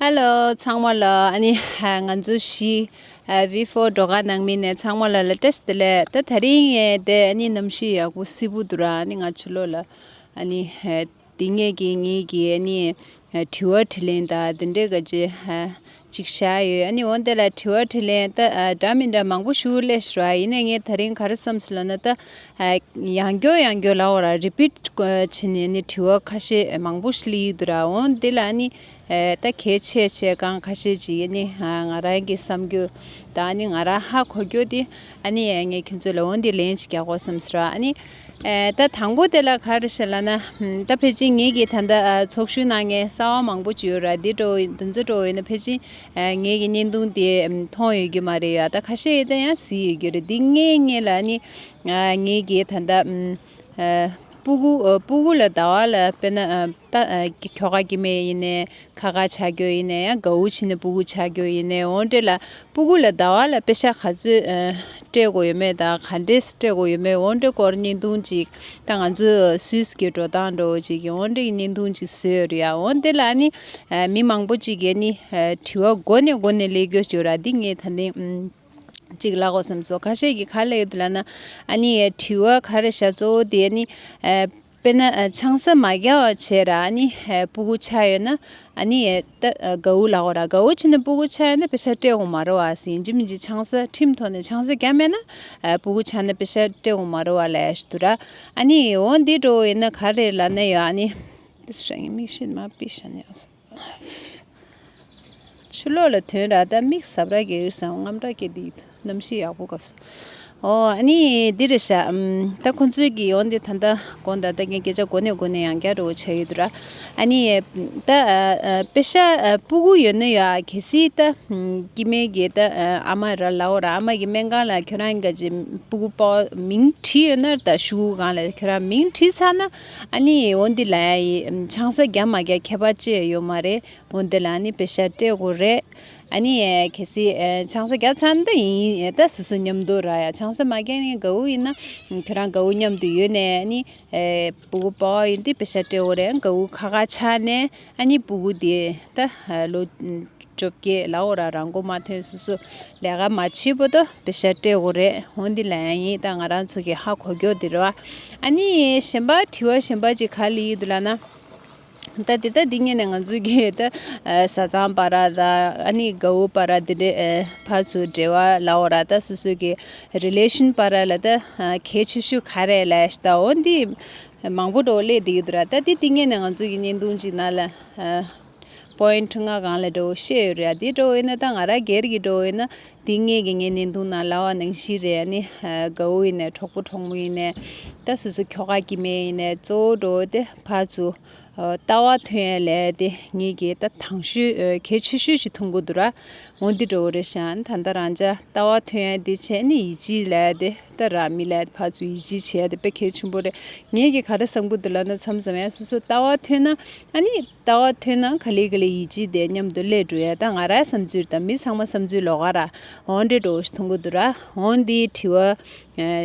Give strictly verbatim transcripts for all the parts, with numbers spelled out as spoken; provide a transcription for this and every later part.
ཧེ་ལོ། ཚང་མ་ལ་ཨ་ནི་ང་ཚོ་བཞི་ཨ་བི་ཕོར་སྒྲོལ་དཀར་ནང་མི་ནས་ཚང་མ་ལ་ལ་བཀྲ་ཤིས་བདེ་ལེགས། ད་དེ་རིང་ངས་དེ་ཨ་ནི་གནམ་གཤིས་ཡག་པོ་བསིལ་པོ་འདུག་ར། ཨ་ནི་ང་ཕྱི་ལོགས་ལ་ཨ་ནི་དེ་ངས་ཀྱི་ངས་ཀྱི་ཨ་ནི་དྲི་བ་དྲིས་ལན་དང་དེ་འདྲས་ག་ཅི་ཅིག་བཞག་ཡོད། ཨ་ནི་འོན་ཏེ་ལ་དྲི་བ་དྲིས་ལན་ད་འདྲ་མི་འདྲ་མང་པོ་ཞུ་སླེབས་ཤག་ར། ཡིན་ནའི་ངས་དེ་རིང་ག་རེ་བསམ་སོང་ལབ་ན་ད། ཡང་བསྐྱར་ཡང་བསྐྱར་ལབ་པ་ར་རི་པིཊ་བྱས་ནས་ནི་དྲི་བ་ཁ་ཤས་མང་པོ་ཞིག་སླེབས་ཡོད་འདུག་ར། འོན་ཏེ་ལ་ནི་ད་གལ་ཆེ་ཆེ་གང་ཁ་ཤས་ཅིག་ནི་ང་རང་གི་བསམ་རྒྱུ་དང་ནི་ང་རང་ཧ་གོ་རྒྱུ་དེ་ཨ་ནི་ངས་ཁྱོད་ཚོ་ལ་འོན་ཏེ་ལན་ཅིག་རྒྱག་དགོས་བསམ་སོང་ར། ཨ་ནི་ད་དང་པོ་དེ་ལ་ག་རེ་ཟེར་ལབ་ན་ད་ཕལ་ཆེར་ངེད་ཀྱི་ད་ལྟ་ཚོགས་ཞུགས་གནང་མཁན་གསར་པ་མང་པོ་ཅིག་ཡོད་ར། འདི་འདྲ་འདི་ཚོ་འདྲ་ཡིན་ན་ཕལ་ཆེར་ངེད་ཀྱི་བརྙན་ཐུང་དེ་མཐོང་ཡོད་ཀྱི་མ་རེད་ཡ། ད་ཁ་ཤས་ཡིན་ད་ཡང་གཟིགས་ཡོད་ཀྱི་རེད། འདི་ངས་ངས་ལ་ནི། ངེད་ཀྱི་ད་ལྟ་ཨ་སྤུ་གུ་ཨ་སྤུ་གུ་ལ་ཟླ་བ་ལ་དཔེར་ན་ཨ་ད་ཨ་ཁྱོ་ག་སྐྱེ་དམན་ཡིན་ནའི་ཁ་ཁ་ཆགས་རྒྱུ་ཡིན་ནའི་ཡང་དགའ་བོ་བྱས་ནས་སྤུ་གུ་ཆགས་རྒྱུ་ཡིན་ནའི་འོ་འདྲ་ལ་སྤུ་གུ་ལ་ཟླ་བ་ལ་པེ་ཤ་ག་ཚོད་ཨ་སྤྲད་དགོས་ཡོད་མེད་དང་ག་འདྲས་སྤྲད་དགོས་ཡོད་མེད་འོ་འདྲ་སྐོར་བརྙན་ཐུང་ཅིག་ད་ང་ཚོ་སུད་སི་གི་འགྲོ་སྟངས་འདྲ་བོ་ཅིག་གི་འོ་འདྲ་གི་བརྙན་ཐུང་ཅིག་བཟོས་ཡོད་རེད་ཡ། འོ་འདི་ལ་ནི་ཨ་མི་མང་པོ་ཅིག་གིས་ནི་ཨ་དྲི་བ་མགོ་ནས་མགོ་ནས་སླེབས་རྒྱུ་ཅིག་ཡོད་ར། འདི་ངས་ད་ནི་ཨམ། གཅིག་ལབ་དགོས་བསམ་སོང་། ཁ་ཤས་ཀྱིས་ག་ལབ་ཡོད་འདུག་ལབ་ན། ཨ་ནི་དྲི་བ་ག་རེ་བཞག་གཙོ་བོ་དེ་ནི་ཨ་དཔེར་ན་ཨ་ཆང་ས་མ་བརྒྱབ་པ་བྱས་ར་ཨ་ནི་ཨ་སྤུ་གུ་ཆགས་ཡོད་ན་ཨ་ནི་ཨ་ད་ཨ་དགའ་བོ་ལབ་དགོས་ར། དགའ་བོ་བྱས་ན་སྤུ་གུ་ཆགས་ཡོད་ན་པེ་ཤ་སྤྲད་དགོས་མ་རེད་བ་ཟེར། ཡིན་གཅིག་མིན་གཅིག་ཆང་ས་ཁྲིམས་ཐོག་ནས་ཆང་ས་བརྒྱབ་མེད་ན་ཨ་སྤུ་གུ་ཆགས་ན་པེ་ཤ་སྤྲད་དགོས་མ་རེད་བ་ལབ་ཡ་ཞིག་འདུག་ར། ཨ་ནི་འོ་འདི་འདྲ་ཡིན་ན་ག་རེ་ལབ་ན་ཡོད་ཨ་ནི། དེ་སྲང་མིག་ཤེལ་མ་པི་ཤ་ནི་ཨ་ས། ཕྱི་ལོགས་ལ་ཐོན་ར་ད་མིག་ཟབ་ར་གི་རི་སང་རྔམ་ར་གི་དེ་གནམ་གཤིས་ཡག་པོ་སྐབས་སུ། ཨོ་ཨ་ནི་འདི་རེད་ཤག་ཨམ། ད་ཁོང་ཚོའི་གི་ཡོང་དེ་ད་ལྟ་དགོང་ད་ལྟ་ངས་སྐད་ཆ་གོ་ནས་གོ་ནས་ཡང་བསྐྱར་རོ་བྱས་ཡོད་དུ་ར། ཨ་ནི་ད་ཨ་ཨ་པེ་ཤ་ཨ་སྤུ་གུ་ཡོད་ན་ཡ་གལ་སྲིད་ད་ཨམ་སྐྱེ་དམན་གི་ད་ཨ་ཨ་མ་ར་ལའོ་ར་ཨ་མ་གི་སྨན་ཁང་ལ་ཁྱོད་རང་གི་ཅི་སྤུ་གུ་པོ་མིང་བྲིས་ཡོད་ན་ད་ཤུ་གུ་གང་ལ་ཁྱོད་རང་མིང་བྲིས་ཚར་ན། ཨ་ནི་འོ་འདི་ལ་ཡི་ཆང་ས་རྒྱག་མ་རྒྱག་ཁྱད་པར་ཅི་ཡང་ཡོད་མ་རེད། འོ་འདི་ལ་ཨ་ནི་པེ་ཤ་སྤྲད་དགོས་རེད། ཨ་ནི་གལ་སྲིད་ཆང་ས་རྒྱག་ཚར་ན་ད་ཡིན་ད་སོ་སོ་མཉམ་དུ་ར་ཡ། ཆང་ས་མ་རྒྱག་ནི་དགའ་བོ་ཡིན་ན་ཁྱོད་རང་དགའ་བོ་མཉམ་དུ་ཡོད་ནས་ཨ་ནི་སྤུ་གུ་པོ་ཡིན་དུས་པེ་ཤ་སྤྲད་དགོས་རེད། དགའ་བོ་ཁ་ཁ་ཆགས་ནས་ཨ་ནི་སྤུ་གུ་དེ་ད་ལོ་བཅོ་བརྒྱད་ལའོ་ར་རང་མགོ་མ་ཐོན་སོ་སོ་ལས་ཀ་མ་བྱེད་བར་དུ་པེ་ཤ་སྤྲད་དགོས་རེད། འོ་འདི་ལ་ཡང་ཡིན་ད་ང་རང་ཚོ་གི་ཧ་གོ་རྒྱུ་འདི་རེད་བ། ཨ་ནི་གཞན་པ་དྲི་བ་གཞན་པ་ཅིག་ག་ལ་ཡིན་འདུག་ལབ་ན། ད་དེ་ད་འདི་ངས་ནས་ང་ཚོའི་གི་ད་བཟའ་ཚང་བར་དང་ཨ་ནི་དགའ་བོ་བར་དེ་འདྲའི་ཕར་ཚུར་འབྲེལ་བ་ལའོ་ར་ད་སོ་སོ་གི་རི་ལེ་ཤན་བར་ལ་ད་གལ་ཆེ་ཤོས་ག་རེ་ལབ་ཤི་ད་འོ་འདི་མང་པོ་འགྲོ་སླེབས་བསྡད་ཀྱི་འདུག་ར། ད་དེ་འདི་ངས་ནས་ང་ཚོའི་གི་བརྙན་ཐུང་ཅིག་ནང་ལ། པོ་ཡིན་ཊི་ལྔ་སྒང་ལ་འདྲ་བོ་བཤད་ཡོད་རེད། དེ་འདྲ་བོ་ཡིན་ན་ད་ང་རང་སྒེར་གྱི་འདྲ་བོ་ཡིན་ན་དེ་ངེད་ཀྱི་ངའི་བརྙན་ཐུང་ནང་ལབ་པ་ནང་བཞིན་རེད། ཨ་ནི་དགའ་བོ་ཡིན་ནའི་གྲོགས་པོ་གྲོགས་མོ་ཡིན་ནའི་ད་སོ་སོ་ཁྱོ་ག་སྐྱེ་དམན་ཡིན་ནའི་གཙོ་བོ་འདྲ་བོ་དེ་ཕར་ཚུར་ལྟ་བ་ཐོན་ཡ་ལས་དེ་ངེད་ཀྱི་ད་དང་ཤོས་གལ་ཆེ་ཤོས་ཤིག་མཐོང་གི་འདུག་ར། འོ་འདི་འདྲ་བོ་རེད་ཤག་ཨ་ནི་ད་ལྟ་རང་ཅག་ལྟ་བ་ཐོན་ཡ་འདི་བྱས་ནི་ཡིད་ཆེས་ལས་དེ་ད་ར་མི་ལས་ཕར་ཚུར་ཡིད་ཆེས་བྱས་ཡ་དེ་དཔེ་གལ་ཆེན་པོ་རེད། ངེད་ཀྱི་ག་རེ་བསམ་གི་འདུག་ལབ་ན་མཚམས་མཚམས་ཡང་སོ་སོ་ལྟ་བ་ཐོན་ན་ཨ་ནི། ལྟ་བ་ཐོན་ན་ག་ལེ་ག་ལེ་ཡིད་ཆེས་དེ་མཉམ་དུ་སླེབས་འགྲོ་ཡ། ད་ང་རའི་བསམ་ཚུལ་དང་མི་ཚང་མ་བསམ་ཚུལ་ལོགས་ཀ་ར་འོ་འདྲེ་འགྲོ་ཞིག་མཐོང་གི་འདུག་ར། འོ་འདི་དྲི་བ་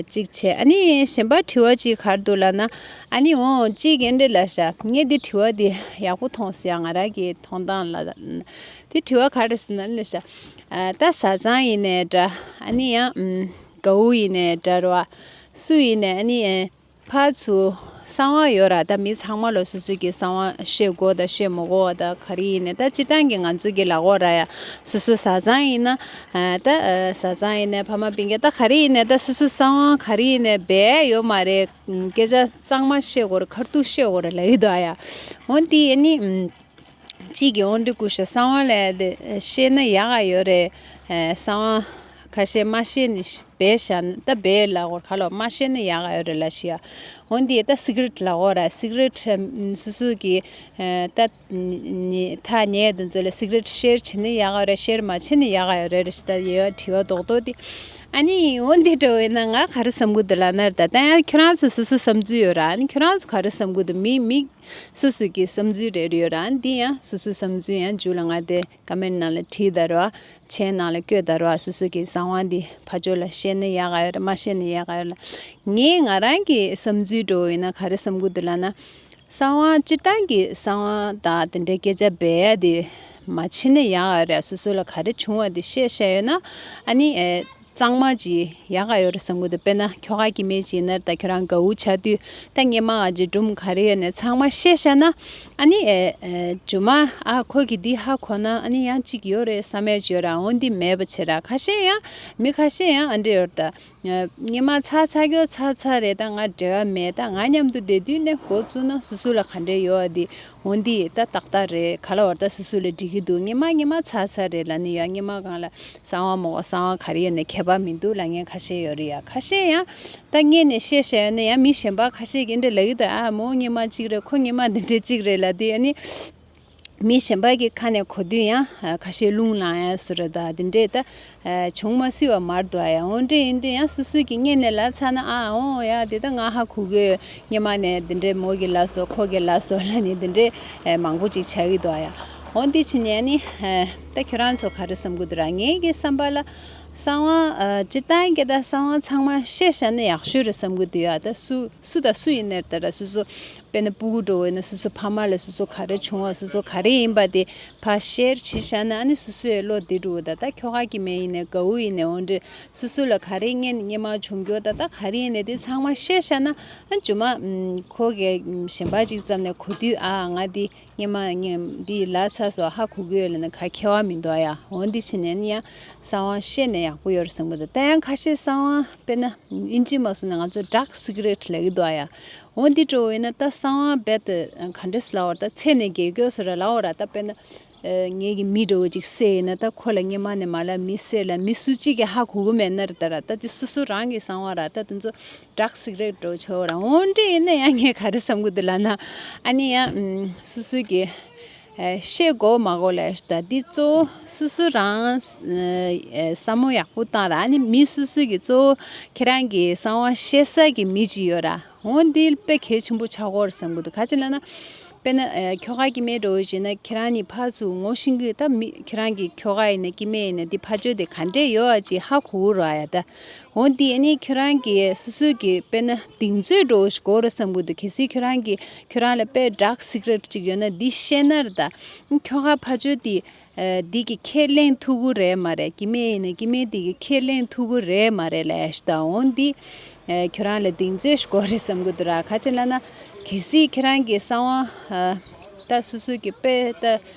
གཅིག་བྱས། ཨ་ནི་གཞན་པ་དྲི་བ་གཅིག་ག་རེ་འདུག་ལབ་ན། ཨ་ནི་འོ་གཅིག་གི་འདྲེ་ལ་ཤ་ངས་འདི་དྲི་བ་འདི་ཡག་པོ་མཐོང་སི་ཡ། ང་ར་གི་མཐོང་སྟངས་ལ་འདི་དྲི་བ་ག་རེ་ཟེར་ན་ལ་ཤ་ད་བཟའ་ཚང་ཡིན་ནའི་འདྲ། ཨ་ནི་ཡང་དགའ་བོ་ཡིན་ནའི་འདྲ་ར་བ་སུ་ཡིན་ནའི་ཨ་ནི། ཕར་ཚུར་གསང་བ་ཡོད་ར། ད་མི་ཚང་མ་ལ་སོ་སོ་གི་གསང་བ་བཤད་དགོས་དང་བཤད་མི་དགོས་པ་ད་ག་རེ་ཡིན་ནའི་ད་སྤྱིར་བཏང་གི་ང་ཚོ་གི་ལབ་དགོས་ར་ཡ། སོ་སོ་བཟའ་ཚང་ཡིན་ན་ད་བཟའ་ཚང་ཡིན་ནའི་ཕ་མ་སྤུན་ཀྱག་ད་ག་རེ་ཡིན་ནའི་ད་སོ་སོ་གསང་བ་ག་རེ་ཡིན་ནའི་སྦས་ཡོད་མ་རེད། སྐད་ཆ་གཙང་མ་བཤད་དགོས་ར། ཁ་ཐུག་བཤད་དགོས་ར་ལབ་ཡོད་ད་ཡ། འོ་དེ་ཨ་ནི། གཅིག་གིས་འོ་འདི་ཀུ་ཤ་གསང་བ་ལས་དེ་བཤད་ན་ཡག་ག་ཡོད་རེད། ཨ་གསང་བ་ཁ་ཤས་མ་བཤད་ནི་སྦས་བཞག་ན་ད་སྦས་ལབ་དགོས་ག་ལོ་མ་བཤད་ན་ཡག་ག་ཡོད་རེད་ལབ་ཤི་ཡ། འོ་འདི་ད་སི་ག་རེཊ་ལབ་དགོས་ར། སི་ག་རེཊ་སོ་སོ་གི་ད་ཐག་ཉེ་དེ་ཚོ་ལ་སི་ག་རེཊ་ཤེར་བྱེད་ན་ཡག་ག་ཡོད་རེད། ཤེར་མ་བྱེད་ན་ཡག་ག་ཡོད་རེད་ཟེར་ད་ཡོད་དྲི་བ་རྡོག་རྡོག་དེ། ཨ་ནི་འོ་འདི་འདྲ་བས་ན་ང་ག་རེ་བསམ་གི་འདུག་ལབ་ན་ད་ད་ཡང་ཁྱོད་རང་ཚོ་སོ་སོ་བསམ་ཚུལ་ཡོད་ར། ཨ་ནི་ཁྱོད་རང་ཚོ་ག་རེ་བསམ་གི་འདུག་མི་མི། སོ་སོ་གི་བསམ་ཚུལ་རེ་རེ་ཡོད་ར། འདི་ཡང་སོ་སོའི་བསམ་ཚུལ་ཡང་མཇུག་ལ་ང་དེ་ཀ་མེན་ནང་ལ་བྲིས་ད་རོ། མཆན་ནང་ལ་བཀོད་ད་རོ། སོ་སོ་གི་གསང་བ་འདི་ཕར་ཕྱོགས་ལ་བཤད་ན་ཡག་ག་ཡོད་ར། མ་བཤད་ན་ཡག་ག་ཡོད་ར། ངས་ང་རང་གི་བསམ་ཚུལ་འདྲ་བོ་ཡིན་ན་ག་རེ་བསམ་གི་འདུག་ལབ་ན། གསང་བ་སྤྱིར་བཏང་གི་གསང་བ་དང་དེ་འདྲའི་སྐད་ཆ་སྦས་ཡ་དེ་ མ་བྱེད་ན་ཡག་ཨ་རེད། སོ་སོ་ལ་ག་རེ་བྱུང་བ་དེ་བཤད་བཤད་ཡོད་ན་ཨ་ནི་ཨེ། གཙང་མ་ཅིག་ཡག་ག་ཡོད་རེད་བསམ་གི་འདུག་དཔེར་ན་ཁྱོ་ག་སྐྱེ་དམན་ཅིག་ཡིན་ན་ད་ཁྱོད་རང་དགའ་བོ་ཆགས་དུས་ད་སྔོན་མ་ཨ་ཅེ་སྒྲུང་ག་རེ་ཡོད་ནས་ཚང་མ་བཤད་བཤད་ན་ཨ་ནི་ཨེ་ཨེ་རྗེས་མ་ཨ་ཁོ་གི་འདི་ཧ་གོ་ན་ཨ་ནི་ཡང་ཅིག་ཡོད་རེད་བསམ་ཡས་ཅིག་ཡོད་ར། འོ་འདི་མེད་པ་བྱེད་ར། ཁ་ཤས་ཡང་མི་ཁ་ཤས་ཡང་ཨ་འདྲེ་ཡོད་ར། ད་སྔོན་མ་ཚ་ཚ་གྱོ་ཚ་ཚ་རེད། ད་ང་འབྲེལ་བ་མེད། ད་ང་མཉམ་དུ་བསྡད་དུས་ནས་འགོ་བཙུགས་ན་སོ་སོ་ལ་ག་འདྲེ་ཡོད་ཨ་འདི། འོན་ཏེ་ད་ཏག་ཏག་རེད། ག་ལ་བར་ད་སོ་སོ་ལ་འགྲིག་གི་འདུག་སྔོན་མ་སྔོན་མ་ཚ་ཚ་རེད་ལབ་ནི་ཡ། སྔོན་མ་གང་ལ་གསང་བ་མོ་གསང་བ་ག་རེ་ཡོད་ནས་ཁྱད་པར་མི་འདུག་ལབ་མཁན་ཁ་ཤས་ཡོད་རེད་ཡ། ཁ་ཤས་ཡང་ད་སྔོན་ནས་བཤད་བཤད་ཡོད་ན་ཡང་མི་གཞན་པ་ཁ་ཤས་ཀྱིས་འདྲ་ལབ་ཀྱི་འདུག་ཨ་མོ་སྔོན་མ་གཅིག་རེད། ཁོ་སྔོན་མ་འདི་འདྲས་གཅིག་རེད་ལབ་དེ་ཨ་ནི་མི་གཞན་པ་གི་ཁ་ནས་གོ་དུས་ཡང་ཁ་ཤས་རླུང་ལངས་ཡ་བཟོ་རེད། ད་འདི་འདྲས་ད། བྱུང་མ་སྲིད་པ་མར་འདུག་ཨ་ཡ། འོ་འདྲ་ཡིན་དུས་ཡང་སོ་སོ་གི་སྔོན་ནས་ལབ་ཚར་ན་ཨ་འོ་ཡ་དེ་ད་ང་ཧ་གོ་གི་ཡོད། སྔོན་མ་ནས་འདི་འདྲའི་མོ་གི་ལབ་སོ་ཁོ་གི་ལབ་སོ་ལབ་ནས་འདི་འདྲའི་མང་པོ་ཅིག་ཆགས་ཀྱི་འདུག་ཨ་ཡ། འོ་འདི་ཕྱིན་ནས་ནི་ད་ཁྱོད་རང་ཚོ་ག་རེ་བསམ་གི་འདུག་ར། ངའི་གི་བསམ་པ་ལ་གསང་བ་སྤྱིར་བཏང་གི་ད་གསང་བ་ཚང་མ་བཤད་བཞག་ན་ཡག་ཤོས་རེད་བསམ་གི་འདུག་ཡ། ད་སུ་སུ་དང་སུ་ཡིན་ནའི་ད་ར་སོ་སོ། དཔེར་ན་སྤུ་གུ་འདྲ་བོ་ཡིན་ན་སོ་སོ་ཕ་མ་ལ་སོ་སོ་ག་རེ་བྱུང་བ་སོ་སོ་ག་རེ་ཡིན་པ་དེ་ཕར་ཤེར་བྱེད་བཞག་ན་ཨ་ནི་སོ་སོའི་བློ་བདེ་འགྲོ་གི། ད་ད་ཁྱོ་ག་སྐྱེ་དམན་ཡིན་ནའི་དགའ་བོ་ཡིན་ནའི་འོ་འདྲ་སོ་སོ་ལ་ག་རེ་སྔོན་སྔོན་མ་བྱུང་རྒྱུ་ད་ད་ག་རེ་ཡིན་ནའི་དེ་ཚང་མ་ཤེར་བཞག་ན་ཨ་རྗེས་མ་ཁོ་གི་གཞན་པ་ཅིག་བརྩམས་ནས་གོ་དུས་ཨ་ང་འདི་སྔོན་མ་ངས་འདི་ལབ་ཚར་སོང་ཧ་གོ་གི་ཡོད་ལབ་ན་ག་ཁྱད་པར་མི་འདུག་ཨ་ཡ། འོ་འདི་ཕྱིན་ནས་ཨ་ནི་ཡང་གསང་བ་ཤེས་ནས་ཡག་པོ་ཡོད་རེད་བསམ་གི་འདུག་ད་ཡང་ཁ་ཤས་གསང་བ་དཔེར་ན་ཨིན་ཇི་མ་སོང་ན་ང་ཚོ་ཌག་སི་ཀི་རེཊ་ལབ་གི་འདུག་ཨ་ཡ། འོ་འདི་འདྲ་བོ་ཡིན་ན་ད་གསང་བ་རྦད་དེ་ག་འདྲས་ལབ་དགོས་རེད། ད་ཚད་ནས་བརྒལ་དགོས་བཟོ་འདྲ་ལབ་དགོས་རེད། ད་དཔེར་ན་ངེད་ཀྱི་མི་འདྲ་བོ་ཅིག་བསད་ཡིན་ན་ད་ཁོ་ལ་སྔོན་མ་ནས་མ་ལབ་མི་བསད་ལབ་མི་སུ་གཅིག་གིས་ཧ་གོ་གི་མེད་ན་རེད། ད་ར་ད་དེ་སོ་སོ་རང་གི་གསང་བ་ར། ད་དེ་ཚོ་ཌག་སི་ཀི་རེཊ་འདྲ་བོ་ཆགས་ར། འོ་འདྲ་ཡིན་ན་ཡང་ངས་ག་རེ་བསམ་གི་འདུག་ལབ་ན་ཨ་ནི་ཡང་སོ་སོ་གི་ཨེ་བཤད་དགོས་མ་དགོས་ལབ་ད་འདི་གཙོ་བོ་སོ་སོ་རང་ཨེ་བསམ་བློ་ཡག་པོ་བཏང་ར། ཨ་ནི་མི་སོ་སོ་གི་གཙོ་བོ་ཁྱེད་རང་གི་གསང་བ་བཤད་ས་གི་མི་ཅིག་ཡོད་ར། འོ་འདི་དཔེ་གལ་ཆེན་པོ་ཆགས་ཀྱི་ཡོད་རེད་བསམ་གི་འདུག་ག་ཅི་ལབ་ན་དཔེར་ན་ཨེ་ཁྱོ་ག་སྐྱེ་དམན་འདྲ་བོ་བྱས་ན་ཁྱེད་རང་གཉིས་ཕར་ཚུར་ངོ་ཤེས་ཀྱི། ད་མི་ཁྱེད་རང་གི་ཁྱོ་ག་ཡིན་ན་སྐྱེ་དམན་ཡིན་ན་འདི་ཕ་ཇོ་དེ་ག་འདྲས་ཡོད་ཨ་ཅེ་ཧ་གོ་གི་ར་ཡ། ད་འོ་འདི་ཨ་ནི་ཁྱོད་རང་གི་སོ་སོ་གི་དཔེར་ན་གདེང་ཚོད་འདྲ་བོ་ཞིག་དགོས་རེད་བསམ་གི་འདུག་གལ་སྲིད་ཁྱོད་རང་གི་ཁྱོད་རང་ལ་དཔེ་ཌག་སི་ཀི་རེཊ་ཅིག་ཡོད་ན་འདི་བཤད་ན་རེད། ད་ཁྱོ་ག་ཕ་ཇོ་དེ་ཨ་འདི་གི་ཁས་ལེན་ཐུབ་ཀྱི་རེད་མ་རེད། སྐྱེ་དམན་ཡིན་ན་སྐྱེ་དམན་འདི་གི་ཁས་ལེན་ཐུབ་ཀྱི་རེད་མ་རེད་ལབ་ཡ་ཞིག་ད་འོ་འདི་ཨ་ཁྱོད་རང་ལ་གདེང་ཚོད་ཞིག་དགོས་རེད་བསམ་གི་འདུག་ར། ག་ཅི་ལབ་ན་གལ་སྲིད་ཁྱེད་རང་གི་གསང་བ་ཨ་ད་སོ་སོ་གི་དཔེ་ད་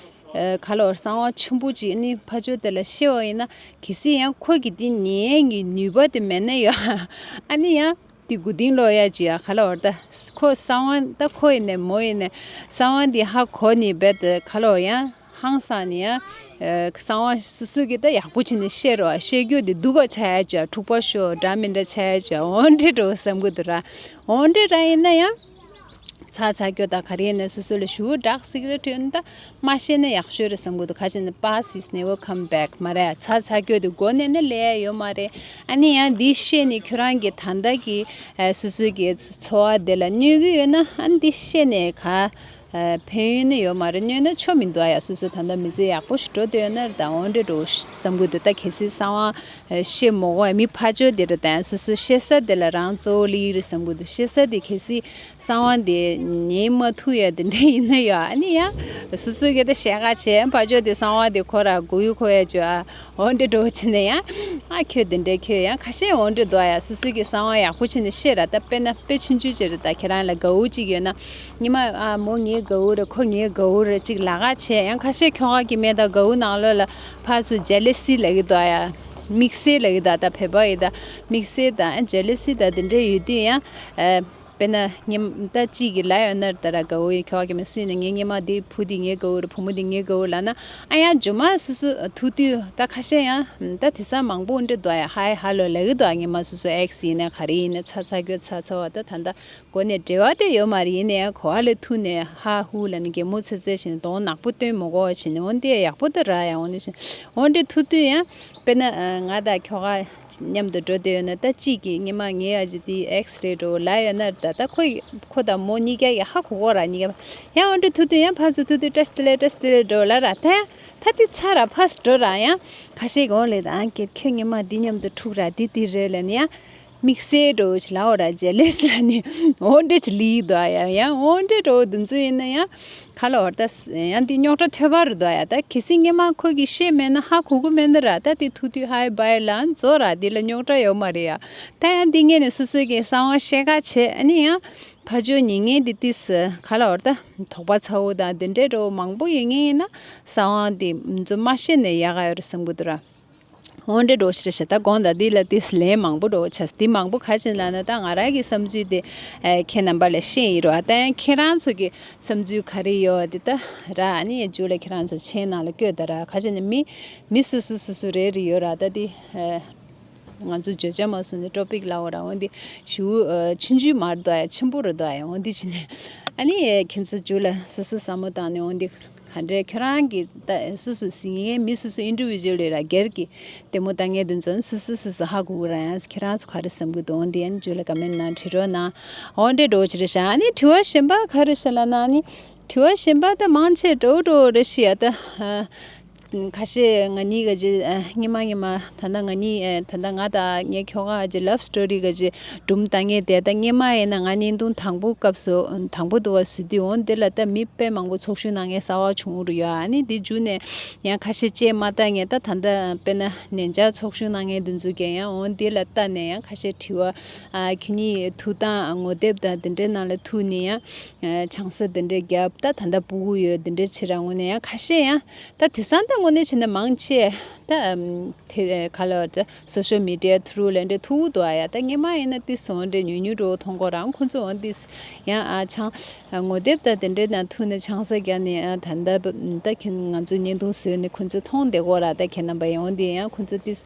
ཨ་ག་ལོར་གསང་བ་ཆེན་པོ་ཅིག་ནི་ཕ་ཇོ་དེ་ལ་བཤད་པ་ཡིན་ན་གལ་སྲིད་ཡང་ཁོ་གི་འདི་ཉན་གི་ནུས་པ་དེ་མེད་ན་ཡང་ཨ་ནི་ཡང་དེ་མགོ་རྟིང་སློག་ཡ་ཅིག་ཡ་ག་ལ་བར་ད་ཁོ་གསང་བ་ད་ཁོ་ཡིན་ནས་མོ་ཡིན་ནས་གསང་བ་འདི་ཧ་གོ་ནི་རྦད་དེ་ག་ལ་བར་ཡང་ཧང་སང་ནི་ཡང་ཨ་གསང་བ་སོ་སོ་གི་ད་ཡག་པོ་བྱས་ནས་བཤད་རོགས། བཤད་རྒྱུ་འདི་སྡུག་ག་ཆགས་ཡ་ཅིག་ཡ་འཁྲུག་པ་ཤོར་འདྲ་མི་འདྲ་ཆགས་ཡ་ཅིག་ཡ་འོ་འདྲ་འགྲོ་བསམ་གི་འདུག་ར། འོ་འདྲ་ར་ཡིན་ན་ཡང་ཚ་ཚ་སྐྱོ་ད་ག་རེ་ཡིན་ན་སོ་སོ་ལ་ཞུ་ཌག་སི་ཀི་རེཊ་ཡོད་ན་ད། མ་ཤེས་ན་ཡག་ཤོས་རེད་བསམ་གི་འདུག་ག་ཅི་ན་past is never come back མ་རེད། ཚ་ཚ་སྐྱོ་དེ་མགོ་ནས་ནི་ལས་ཡ་ཡོད་མ་རེད། ཨ་ནི་ཡང་འདི་ཤེས་ནས་ཁྱོད་རང་གི་ད་ལྟ་གི་ཨ་སོ་སོ་གི་འཚོ་བ་དེ་ལ་གནོད་ཀྱི་ཡོད་ན་ཨ་ནི་འདི་ཤེས་ནས་ག་ཨ་ཕན་ཡོན་ནི་ཡོད་མ་རེད། གནོད་ན་ཆོ་མི་འདུག་ཨ་ཡ། སོ་སོ་ད་ལྟ་མི་ཚེ་ཡག་པོ་ཞིག་འགྲོ་བསྡད་ཡོད་ན་རེད། ད་འོ་འདྲ་འགྲོ་བསམ་གི་འདུག་ད་གལ་སྲིད་གསང་བ་ཨ་ཤེས་མ་དགོས་ཨ་མི་ཕར་ཕྱོགས་དེ་རེད། ད་ཡང་སོ་སོ་ཤེས་ས་དེ་ལ་རང་གཙོ་བོ་སླེབས་ཀྱི་རེད་བསམ་གི་འདུག་ཤེས་ས་དེ་གལ་སྲིད་གསང་བ་འདི་ཉན་མ་ཐུབ་ཡ་དེ་འདྲ་ཡིན་ན་ཡ། ཨ་ནི་ཡ་སོ་སོ་གི་ད་ཤེས་ཀ་བྱས་ཕར་ཕྱོགས་དེ་གསང་བ་དེ་ཁོ་ར་མགོ་ཡུ་ཁོ་ཡ་བྱོས་ཨ། འོ་འདྲ་འགྲོ་བྱས་ནས་ཡ་ཨ་ཁྱོད་དེ་འདྲ་ཁྱོད་ཡང་ཁ་ཤས་འོ་འདྲ་འདུག་ཡ། སོ་སོ་གི་གསང་བ་ཡག་པོ་བྱས་ནས་ཤེས་ར། ད་དཔེར་ན་དཔེ་ཆུང་ཆུང་ཅིག་རེད། ད་ཁྱེད་རང་ལ་དགའ་བོ་གཅིག་ཡོད་ན་ཉི་མ་ཨ་མོ་ངའི་དགའ་བོ་རེད། ཁོ་ངའི་དགའ་བོ་རེད་ཅིག་ལབ་ཀ་བྱས་ཡང་ཁ་ཤས་ཁྱོ་ག་གི་མེད་ད་དགའ་བོ་ནང་ལོགས་ལ་ཕར་ཚུར་ཇེ་ལེ་སི་ལབ་ཀྱི་འདུག་ཡ། དམིགས་བསལ་ལབ་ཀྱི་འདུག་ད་བོད་པ་ཡི་ད་དམིགས་བསལ་ད་ཇེ་ལེ་སི་ད་དེ་འདྲ་ཡོད་དུས་ཡང་ཨ། དཔེར་ན་ཉིན་ད་གཅིག་གིས་ལབ་ཡོད་ན་རེད། ད་ར་དགའ་བོ་ཡིན་ཁྱོ་ག་གི་མི་སུ་ཡིན་ན་ངའི་སྔོན་མ་དེ་བུ་དེ་ངའི་དགའ་བོ་རེད། བུ་མོ་དེ་ངའི་དགའ་བོ་ལབ་ན་ཨ་ཡང་རྗེས་མ་སོ་སོ་ཐུག་དུས་ད་ཁ་ཤས་ཡང་ད་དེང་སང་མང་པོ་འདྲ་འདུག་ཡ། ཧའི་ཧ་ལོ་ལབ་ཀྱི་འདུག་སྔོན་མ་སོ་སོ་ཨེག་སི་ཡིན་ན་ག་རེ་ཡིན་ན་ཚ་ཚ་སྐྱོ་ཚ་ཚ་བ་ད་ད་ལྟ་མགོ་ནས་འབྲེལ་བ་དེ་ཡོད་མ་རེད། ཡིན་ན་ཡང་གོ་བ་ལ་ཐུག་ནས་ཧ་ཧུ་ལབ་ནས་གད་མོ་ཚེ་ཚེ་བྱས་ནས་གདོང་ནག་པོ་སྟོན་མ་དགོས་པ་བྱས་ནས་འོན་ཏེ་ཡག་པོ་འདུག་ར། ཡང་འོན་ཏེ་འོན་ཏེ་ཐུག་དུས་ཡང་དཔེར་ན་ང་དང་ཁྱོ་ག་མཉམ་དུ་འགྲོ་བསྡད་ཡོད་ན་ད་གཅིག་གིས་སྔོན་མ་ངའི་ཨ་ཅེ་དེ་ཨེག་སི་རེད་འགྲོ་ལབ་ཡོད་ན་རེད། ད་ད་ཁོ་ཁོ་དང་མོ་གཉིས་ཀ་གིས་ཧ་གོ་གོ་ར། གཉིས་ཀ་ཡང་འོན་ཏེ་ཐུག་དུས་ཡང་ཕར་ཚུར་ཐུག་དུས་བཀྲ་ཤིས་བདེ་ལེགས་བཀྲ་ཤིས་བདེ་ལེགས་འགྲོ་ལབ་ར། ད་ད་དེ་ཚར་ར་ཕར་ཚུར་འགྲོ་ར། ཡང་ཁ་ཤས་ཀྱིས་འོང་ལེ་ད་ཨང་ཀེ་ཁྱོད་སྔོན་མ་འདི་མཉམ་དུ་འཁྲུག་ར་འདི་འདི་རེད་ལབ་ནས་ཡང་ དམིགས་བསལ་འགྲོ་ཆེ་ལའོ་ར་ཇེ་ལེས་ལ་ནི་འོ་འདྲེ་ཆེ་ལི་དོ་ཡ་ཡ་འོ་འདྲེ་འགྲོ་དུ་ཚོ་ཡིན་ན་ཡ་ཁ་ལ་བར་ད་ཡང་འདི་རྙོག་དྲ་ཐོས་པ་རུ་དོ་ཡ་ད་གལ་སྲིད་སྔས་མ་ཁོ་གི་ཤེས་མེད་ན་ཧ་གོ་གི་མེད་ན་ར་ད་དེ་ཐུག་དུས་ཧའི་བའི་ལ་ཛོ་ར་འདི་ལ་རྙོག་དྲ་ཡོད་མ་རེད་ཡ། ད་ཡང་འདི་ངས་ནི་སོ་སོའི་གི་གསང་བ་བཤད་ཁ་བྱེད་ཨ་ནི་ཡང་ཕ་ཇོ་ཉིན་ངས་འདི་ཏིས་ཁ་ལ་བར་ད་དོགས་པ་ཚ་བོ་དང་འདི་འདྲའི་འགྲོ་མང་པོ་ཡོད་ངེས་ཡིན་ན་གསང་བ་འདི་ཚོ་མ་ཤེས་ནས་ཡག་ག་ཡོད་རེད་བསམ་གི་འདུག་ར། འོ་འདྲེ་འགྲོ་ཆེ་རེད་ཤ་ད་དགོང་ད་འདི་ལ་ཏིས་ལན་མང་པོ་འགྲོ་ཆེ་འདི་མང་པོ་ག་ཅིན་ལ་ན་ད་ང་རང་གི་བསམ་ཚུལ་དེ་ཨེ་ཁྱེད་རྣམ་པ་ལ་བཤད་ཡིན་རོ། ཨ་ད་ཡང་ཁྱེད་རང་ཚོ་གི་བསམ་ཚུལ་ག་རེ་ཡོད་དེ་ད་ར་ཨ་ནི་ཡ་ཇུ་ལ་ཁྱེད་རང་ཚོ་མཆན་ནང་ལ་བཀོད་ད་ར་ག་ཅིན་ནི་མི་མི་སུ་སུ་སུ་སུ་རེ་རེ་ཡོད་ར་ད་འདི་ཨེ་ང་ཚོ་བརྗོད་བྱ་མ་སུ་ནི་ཊོ་པིག་ལ་འོ་ར་འོ་འདི་ཞུ་ཨེ་ཆུང་ཆུང་མར་དོ་ཡ་ཆེན་པོ་རུ་དོ་ཡ་འོ་འདི་ཅི་ནི་ཨ་ནི་ཨེ་ཁྱེད་ཚོ་ཇུ་ལ་སུ་སུ་བསམ་བློ་བཏང་ནས་འོ་འདི། ག་འདྲས་ཁྱོད་རང་གི་ད་སུ་སུ་ཟིན་ཡས་མི་སུ་སུ་ཨིན་ཊར་བི་ཇུ་ལི་ར་སྒེར་གྱི་ལྟད་མོ་ལྟ་མཁན་དེ་ཚོ་སུ་སུ་སུ་སུ་ཧ་གོ་གི་ར་ཡང་ཁྱེད་རང་ཚོ་ག་རེ་བསམ་གི་འདུག་འོན་ཏེ་ཡང་ཇུ་ལ་ཀ་མེན་ནང་བྲིས་རོགས་གནང་། འོ་འདྲས་འགྲོ་ཅི་རེད་ཤག་ཨ་ནི་དྲི་བ་གཞན་པ་ག་རེ་ཤག་ལ་ན་ཨ་ནི་དྲི་བ་གཞན་པ་ད་མང་ཆེ་འགྲོ་འགྲོ་རེད་ཤི་ཡ་ད། ཁ་ཤས་ང་གཉིས་ག་ཅི་སྔོན་མ་སྔོན་མ་ད་ལྟ་ང་གཉིས་ད་ལྟ་ང་དང་ངའི་ཁྱོ་ག་ཅི་ལབ་སི་ཊོ་རི་ག་ཅི་སྒྲུང་ལྟ་མཁན་དེ་ད་སྔོན་མ་ཡིན་ན་ང་བརྙན་ཐུང་དང་པོ་སྐབས་སུ་དང་པོ་དུ་བ་བཟོས་དུས་འོང་དེ་ལ་ད་མི་དཔེ་མང་པོ་ཚོགས་ཞུགས་གནང་མཁན་གསར་བ་བྱུང་རུ་ཡོད། ཨ་ནི་དེ་མཇུག་ནས་ཡང་ཁ་ཤས་བཅད་མ་ལྟ་མཁན་ད་ད་ལྟ་དཔེར་ན་ནན་ཅག་ཚོགས་ཞུགས་གནང་མཁན་དེ་ཚོ་གས་ཡང་འོང་དེ་ལ་ལྟ་ནས་ཡང་ཁ་ཤས་དྲི་བ་ཨ་ཁྱོད་གཉིས་ཐུགས་དང་ངོ་དེབ་དང་དེ་འདྲའི་ནང་ལ་ཐུག་ནས་ཡང་ཆང་ས་དེ་འདྲའི་རྒྱབ་ད་ད་ལྟ་སྤུ་གུ་ཡོད་དེ་འདྲའི་ཕྱིར་ར་ངོ་ནས་ཡང་ཁ་ཤས་ཡང་ད་དེ་སང་ད་ངོ་ནས་བྱས་ན་མང་ཆེ་ད། དེ་ག་ལ་ད་སོ་ཤལ་མི་ཌི་ཡ་ཐུ་རུ་ལ་འདྲ་ཐུག་འདུག་ཨ་ཡ། ད་སྔོན་མ་ཡིན་ན་ཏིས་འོ་འདྲ་ཉུང་ཉུང་འགྲོ་མཐོང་གོ་རང་ཁོ་ཚོ་འོ་ཏིས་ཡང་ཨ་ཆང་ངོ་དེབ་ད་དེ་འདྲའི་ནང་ཐུག་ནས་ཆང་ས་རྒྱག་ནས་ཨ་ད་ད་ད་ཁྱེད་ང་ཚོ་བརྙན་ཐུང་བཟོས་ནས་ཁོ་ཚོ་མཐོང་བསྡད་གོ་ར། ད་ཁྱེད་རྣམ་པ་ཡང་འོ་འདི་ཡང་ཁོ་ཚོ་ཏིས་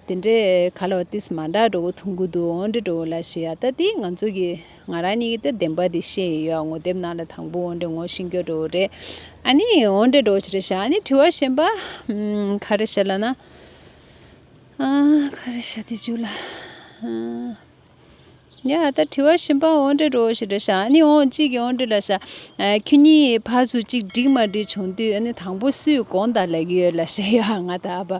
དེ་འདྲའི་ག་ལ་ཏིས་མ་འདྲ་འགྲོ་གོ་མཐོང་གི་འདུག་འོ་འདྲ་འགྲོ་ལ་ཞུ་ཡ། ད་ཏིས་ང་ཚོ་གི་ང་རང་གཉིས་ཀྱི་ད་བདེན་པ་འདི་བཤད་ཡོད་ཡ། ངོ་དེབ་ནང་ལ་དང་པོ་འོ་འདྲ་ངོ་ཤེས་རྒྱུ་འགྲོ་རེད། ཨ་ནི་འོ་འདྲ་འགྲོ་ཆེ་རེད་ཤག་ཨ་ནི་དྲི་བ་གཞན་པ་ག་རེ་ཤག་ལ་ན། ཨ། ག་རེ་ཤག་དེ་ཇུ་ལ། ཨ། ཡ་ད་དྲི་བ་གཞན་པ་འོ་འདྲ་འགྲོ་ཞིག་རེད་ཤག་ཨ་ནི་འོ་གཅིག་གི་འོ་འདྲ་ལ་ཤག་ཨ་ཁྱོད་གཉིས་ཕར་ཚུར་གཅིག་འགྲིག་མ་འགྲིག་བྱུང་དུས་ཨ་ནི་དང་པོ་སུས་དགོངས་དག་ལབ་ཀྱི་ཡོད་ལབ་ཤག་ཡ་ང་ད་ཨ་ཕ།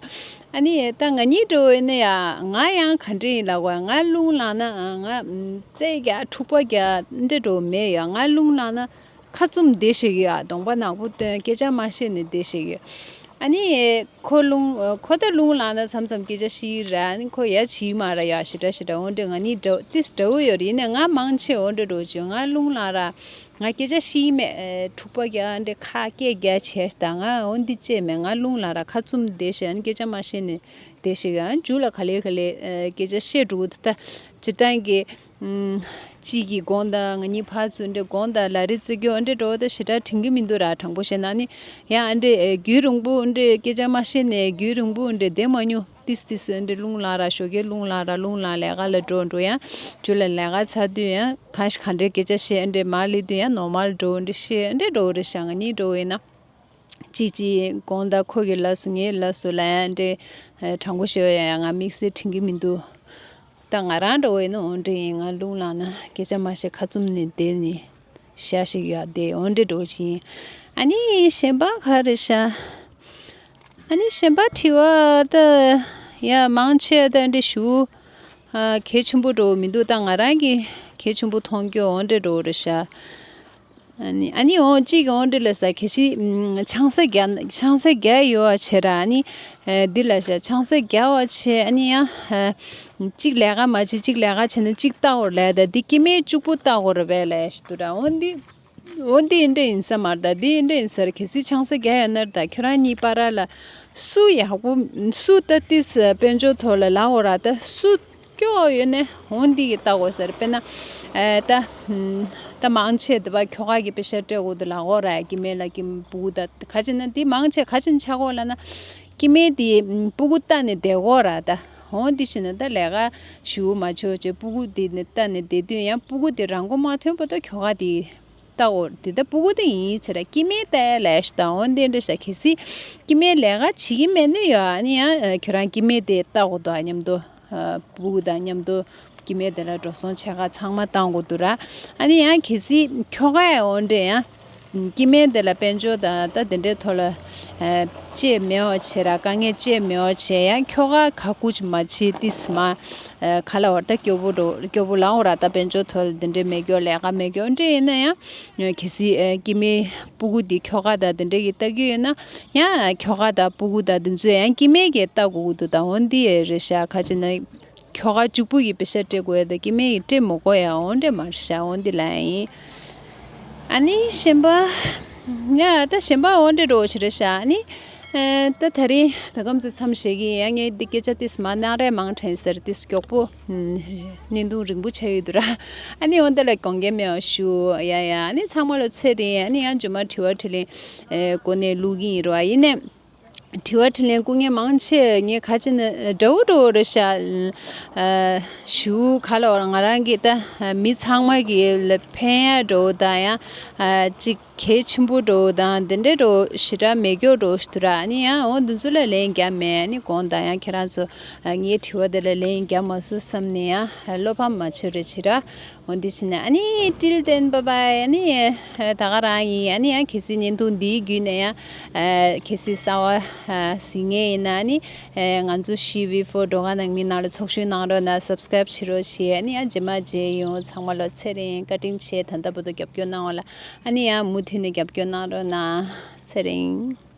ཨ་ནི་ད་ང་གཉིས་འགྲོ་ཡིན་ན་ཡ་ང་ཡང་ག་འདྲ་ཡིན་ལབ་དགོས་ང་རླུང་ལངས་ན་ང་རྩེད་རྒྱག་འཁྲུག་པ་རྒྱག་འདྲ་འགྲོ་མེད་ཡ། ང་རླུང་ལངས་ན། ཁ་བཙུམ་བསྡད་ཤེས་ཀྱི་ཡོད། གདོང་པ་ནག་པོ་སྟོན་སྐད་ཆ་མ་བཤད་ནས་བསྡད་ཤེས་ཀྱི་ཡོད། ཨ་ནི་ཁོ་རླུང་ཁོ་ད་རླུང་ལངས་ན་མཚམས་མཚམས་སྐད་ཆ་བཤད་ཀྱི་རེད། ཨ་ནི་ཁོ་ཡ་བྱེད་མ་ར་ཡ་ཞེ་དྲག་ཞེ་དྲག་འོ་འདྲ་ང་གཉིས་འདྲ་ཏིས་འདྲ་བོ་ཡོད་རེད། ཡིན་ནའི་ང་མང་ཆེ་འོ་འདྲ་འགྲོ་བྱུང་ང་རླུང་ལངས་ར་ང་སྐད་ཆ་བཤད་མེད། འཁྲུག་པ་རྒྱག་འདྲ་ཁ་སྐད་རྒྱག་བྱས་ད་ང་འོ་འདི་བཅད་མེད། ང་རླུང་ལངས་ར་ཁ་བཙུམ་བསྡད་ཤེས་ཨ་ནི་སྐད་ཆ་མ་བཤད་ནས་བསྡད་ཤེས་ཀྱི་ཡོད། ཨ་ནི་མཇུག་ལ་ག་ལེ་ག་ལེ་སྐད་ཆ་བཤད་འགྲོ་གི་འདུག་ད་སྤྱིར་བཏང་གི་གཅིག་གིས་དགོངས་དག་ང་གཉིས་ཕར་ཚུར་འདྲ་དགོངས་དག་ལ་རེ་བརྩི་རྒྱུ་འདྲ་འགྲོ་ད་ཞེ་དྲག་དྲན་གྱི་མི་འདུག་ར། དྲང་པོ་བཤད་ན་ནི་ཡང་འདྲ་རྒྱུན་རིང་པོ་འདྲ་སྐད་ཆ་མ་བཤད་ནས་རྒྱུན་རིང་པོ་འདྲ་བསྡད་མ་མྱོང་། ཏིས་ཏིས་འདྲ་རླུང་ལངས་ར་ཞོགས་ཀས་རླུང་ལངས་ར་རླུང་ལངས་ལས་ཀ་ལ་འགྲོ་འགྲོ་ཡང་རྒྱུན་ལ་ལས་ཀ་ཚར་དུས་ཡང་གང་ཞིག་ག་འདྲའི་སྐད་ཆ་བཤད་འདྲ་མར་སླེབས་དུས་ཡང་ནོར་མལ་འགྲོ་འདྲ་བཤད་འདྲ་འགྲོ་རེད་ཤག་ང་གཉིས་འགྲོ་ཡིན་ན། ཅིག་ཅིག་དགོངས་དག་ཁོ་གི་ལབ་སོང་ངའི་ལབ་སོང་ལབ་ཡང་འདྲ། དྲང་པོ་ཤོད་ཡ་ཡ་ང་དམིགས་བསལ་དྲན་གྱི་མི་འདུག་ད་ང་རང་འདྲ་བོ་ཡིན་ན་འོ་འདྲ་ཡིན། ང་རླུང་ལངས་ན་སྐད་ཆ་མ་བཤད་ཁ་བཙུམ་ནས་བསྡད་ནས་ཤ་ཞིག་ཡ་བསྡད་འོ་འདྲ་འདྲ་བོ་ཞིག་ཡིན། ཨ་ནི་གཞན་པ་ག་རེ་ཤ། ཨ་ནི་གཞན་པ་དྲི་བ་ད་ཡ་མང་ཆེ་ད་འདྲ་ཞུ་གལ་ཆེན་པོ་འདྲ་བོ་མི་འདུག་ད་ང་རང་གི་གལ་ཆེན་པོ་མཐོང་རྒྱུ་འོ་འདྲ་འདྲ་བོ་རེད་ཤ། ཨ་ནི་ཨ་ནི་འོ་གཅིག་འོ་འདྲ་ལ་ས་ཁེ་ཤི་ཆང་ས་རྒྱ་ཆང་ས་རྒྱ་ཡོད་བ་བྱས་ར། ཨ་ནི་འདི་ལ་ཤ་ཆང་ས་རྒྱ་བ་བྱས་ཨ་ནི་ཡང་གཅིག་ལས་ཀ་མ་བྱེད་གཅིག་ལས་ཀ་བྱས་ན་གཅིག་ལྟ་འོར་ལས་ད་འདི་སྐྱེ་དམན་གཅིག་པུ་ལྟ་འོར་བས་ལས་ཤི་འདུག་ར། འོ་འདི་འོ་འདི་འདྲ་ཡིན་ས་མ་རེད། ད་འདི་འདྲ་ཡིན་ས་ར་ཁེ་སི་ཆང་ས་རྒྱ་ཡོད་ན་ར། ད་ཁྱོད་རང་གཉིས་བར་ལ་སུ་ཡག་པོ་སུ་ད་ཏིས་དཔལ་འབྱོར་ཐོག་ལ་ལག་འོར་ར་ད་སུ། སྐྱོ་ཡོད་ནས་འོང་འདི་གི་ལྟ་དགོས་ཟེར། དཔེར་ན་ཨེ་ད་ད་མང་ཆེ་དེ་བ་ཁྱོ་ག་གི་པེ་ཤ་སྤྲད་དགོས་འདུག་ལ་འོ་ར་ཀྱི་མེད་ལ་ཀྱི་སྤུ་གུ་ད་ག་ཅི་ན་འདི་མང་ཆེ་ག་ཅི་ན་ཆ་གོ་ལ་ན་ཀྱི་མེད་དེ་སྤུ་གུ་ལྟ་ནས་བསྡད་གོ་ར། ད་འོང་འདི་ཕྱིན་ན་ད་ལས་ཀ་ཞུ་མ་ཆོག་ཅེས་སྤུ་གུ་དེ་ནས་ལྟ་ནས་བསྡད་དུས་ཡང་སྤུ་གུ་དེ་རང་མགོ་མ་ཐོན་བར་དུ་ཁྱོ་ག་དེ། ལྟ་འོ་དེ་ལྟ་སྤུ་གུ་དེ་ཡིན་ཟེར་ར་སྐྱེ་དམན་ལྟ་ཡ་ལས་ཤི་ད་འོ་འདི་འདྲ་ཤ་གལ་སྲིད་སྐྱེ་དམན་ལས་ཀ་བྱེད་ཀྱི་མེད་ནི་ཡོད། ཨ་ནི་ཡང་ཁྱོད་རང་སྐྱེ་དམན་དེ་ལྟ་འོ་དོ་མཉམ་དུ་སྤུ་གུ་དང་མཉམ་དུ་སྐྱེ་དམན་དེ་ལ་འགྲོ་སོང་ཆེ་ཁ་ཚང་མ་བཏང་དགོས་འདུག་ར། ཨ་ནི་ཡང་གལ་སྲིད་ཁྱོ་ག་ཡ་འོ་འདྲ་ཡང་ སྐྱེ་དམན་དེ་ལ་དཔལ་འབྱོར་དང་ད་དེ་འདྲའི་ཐོག་ལ་ཨ་ཅེས་མེད་པ་བྱས་ར། དཀའ་ངལ་ཅེས་མེད་པ་བྱས། ཡང་ཁྱོ་ག་ག་ཀུ་ཅི་མ་བྱེད་ཏིས་མ་ཨ་ག་ལ་བར་ད་སྐྱོ་པོ་འགྲོ་སྐྱོ་པོ་ལངས་ར། ད་དཔལ་འབྱོར་ཐོག་ལ་དེ་འདྲའི་མེད་སྐྱོ་ལས་ཀ་མེད་སྐྱོ་འདྲ་ཡིན་ན་ཡང་གལ་སྲིད་ཨ་སྐྱེ་དམན་སྤུ་གུ་དེ་ཁྱོ་ག་དང་དེ་འདྲ་གི་ལྟ་གི་ཡོད་ན་ཡང་ཁྱོ་ག་དང་སྤུ་གུ་དང་དེ་ཚོས་ཡང་སྐྱེ་དམན་གྱིས་ལྟ་དགོས་ཀྱི་འདུག་ད་འོ་འདི་རེད་ཤག་ག་ཅི་ན། ཁྱོ་ག་གཅིག་པུ་ཡིས་པེ་ཤ་སྤྲད་དགོས་ཡ་ད་སྐྱེ་དམན་ཡིས་སྤྲད་མི་དགོས་ཡ་འོ་འདྲ་མ་རེད་ཤག་འོ་འདི་ལ་ཡིན། ཨ་ནི་གཞན་པ། ཡ་ད་གཞན་པ་འོ་འདྲ་འགྲོ་ཆེ་རེད་ཤག་ཨ་ནི། ཨེ་ད་ད་རིང་ད་གམ་ཚོད་མཚམས་བཞག་གི་ཡ། ངས་འདི་སྐད་ཆ་ཏིས་མ་གནང་རེ་མང་དྲན་ཟེར་ཏིས་མགྱོགས་པོ། ཨུམ། བརྙན་ཐུང་རིང་པོ་ཆགས་ཡོད་འདུག་ར། ཨ་ནི་འོ་འདི་ལ་དགོངས་འགལ་མེད་པ་ཞུ་ཡ་ཡ། ཨ་ནི་ཚང་མ་ལ་ཚེ་རིང་། ཨ་ནི་ཡང་རྗེས་མ་དྲི་བ་དྲིས་ལན་ཨེ་སྒོ་ནས་བླུག་གི་ཡིན་རོ། ཨ་ཡིན་ནས། དྲི་བ་དྲིས་ལན་སྐུ་ངལ་མང་ཆེ་ངས་ག་ཅི་ན་འདྲ་བོ་འདྲ་བོ་རེད་ཤག་ཨ་ཞུ་ག་ལ་བར་ང་རང་གི་ད་མི་ཚང་མ་གི་ལ་ཕན་ཡ་འདྲ་བོ་དང་ཡང་ཨ་ཅིག་གལ་ཆེན་པོ་འདྲ་བོ་དང་དེ་འདྲ་འདྲ་བོ་ཞེ་དྲག་མེད་སྐྱོ་འདྲ་བོ་ཞིག་འདུག་ར། ཨ་ནི་ཡང་འོ་འདི་ཚོ་ལ་ལན་རྒྱག་མེད། ཨ་ནི་དགོངས་དག་ཡང་ཁྱེད་རང་ཚོ་ངའི་དྲི་བ་དེ་ལ་ལན་རྒྱག་མ་སོང་བསམ་ནས་ཡང་བློ་ཕམ་མ་བྱེད་རོགས་བྱེད་ར། འོ་འདི་བྱས་ནས་ཨ་ནི་till then bye bye. ཨ་ནི་ད་ག་རང་ཡིན། ཨ་ནི་ཡང་གལ་སྲིད་བརྙན་ཐུང་འདིའི་བརྒྱུད་ནས་ཡང་གལ་སྲིད་གསར་པ་གཟིགས་མཁན་ཡིན་ན་ཨ་ནི་ང་ཚོ་ཤི་བི་ཕོར་སྒྲོལ་དཀར་ནང་མི་ནང་ལ་ཚོགས་ཞུགས་གནང་རོགས་གནང་། subscribe བྱེད་རོགས་བྱེད། ཨ་ནི་ཡང་རྗེས་མ་མཇལ་ཡོང་། ཚང་མ་ལ་ཚེ་རིང་བཀའ་དྲིན་ཆེ། ད་ལྟ་བར་དུ་རྒྱབ་སྐྱོར་གནང་བ་ལ། ཨ་ནི་ཡང་མུ་མཐུད་ནས་རྒྱབ་སྐྱོར་གནང་རོགས་གནང་། ཚེ་རིང་།